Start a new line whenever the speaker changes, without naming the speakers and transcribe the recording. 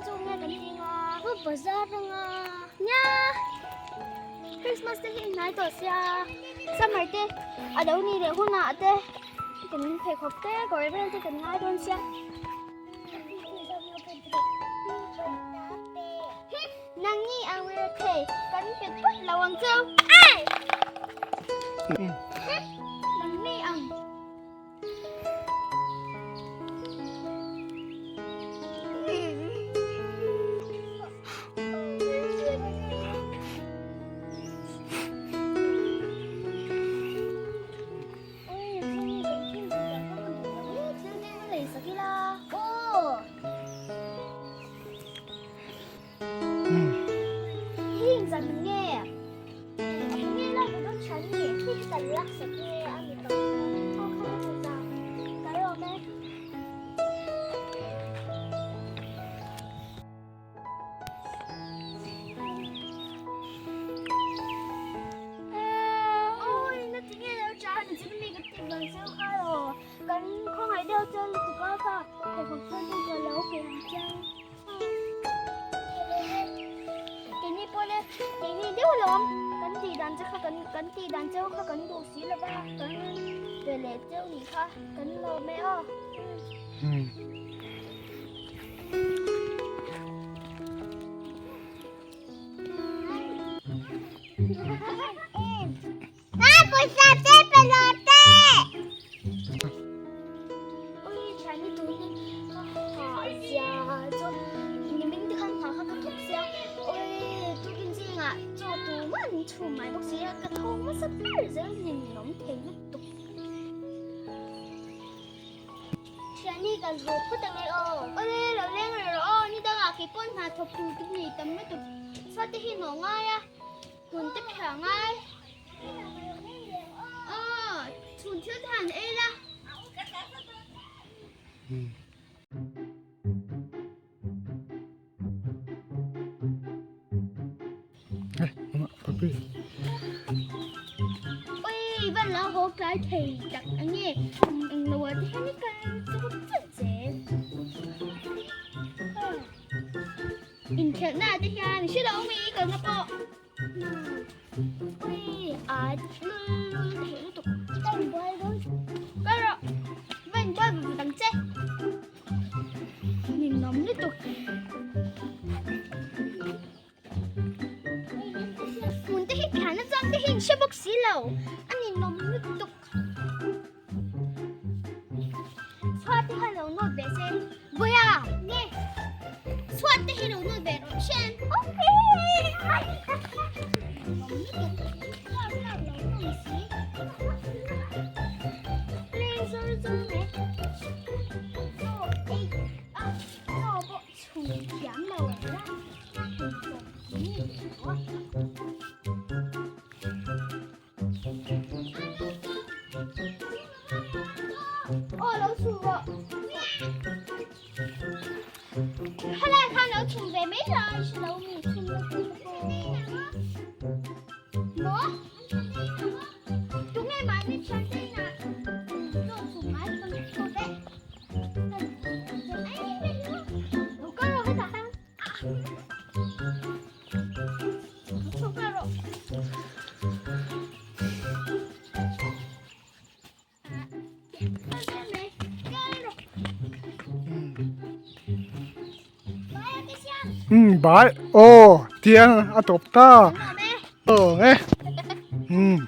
hian chu nge kan ti nga? Ka bazar anga. Nia! Christmas te hi hnai tawh sia. Summer te a lo ni leh hunah te kan pheikhawk te kawr vel te kan ngai dawn sia. Nangni ang thei kan pe phawt lo ang chu. Ai! Nangni ang. Keini pawh le keini deuh lo awm kan tih dan che kha kan kan tih dan cheu kha kan duh si lo va kan pe leh cheu nih kha kan lawm e aw. Pawisa te pe lo te. Ui thiani tun hi ka hah zia chu nimin te khan hna kha ka thawk sia ui tukin zingah chaw tur man chhum mai bawk sia ka tho hmasa ber zel ninawm thei lutuk. Thiani kan haw phawt ang e aw. Awle lo leng reh rawh aw ni dangah kei pawn hna thawk tur te nei tam lutuk chhuat te hi nawh ngai a. Hmun te phiah ngai. Aw, chhun thil te han ei la. Ui, van lo haw tlai thei tak ange. Eng lo ah te hian i kal chawk chawk zel. Inkhelhna te hian hre lo mi ka nga pawh. Ui a lul lul thei lutuk. Ka inbual dawn. Kal rawh. Va inbual vut vut ang che. Ninawm lutuk. Hmun te hi phian achang te hi in hre bawk si lo. A ninawm lutuk. Chhuat te kha lo nawt ve se. Vawiha! Nge? Chhuat te hi lo nawt ve rawh hrian. Okay! Leng zawr zawr mai. Chaw ei a chaw pawh chhum thiam lo ang la. Hei tawp ni Aw lo chhum rawh. Helai khan lo chhum ve mai la i hre lo mi chhum na tur te pawh. Maw? Tunge mahni thian te inah chaw chhum ngai kan chaw ve. Lo kal rawh hetah khan.
Um bai aw tiang a tawp ta aw e um.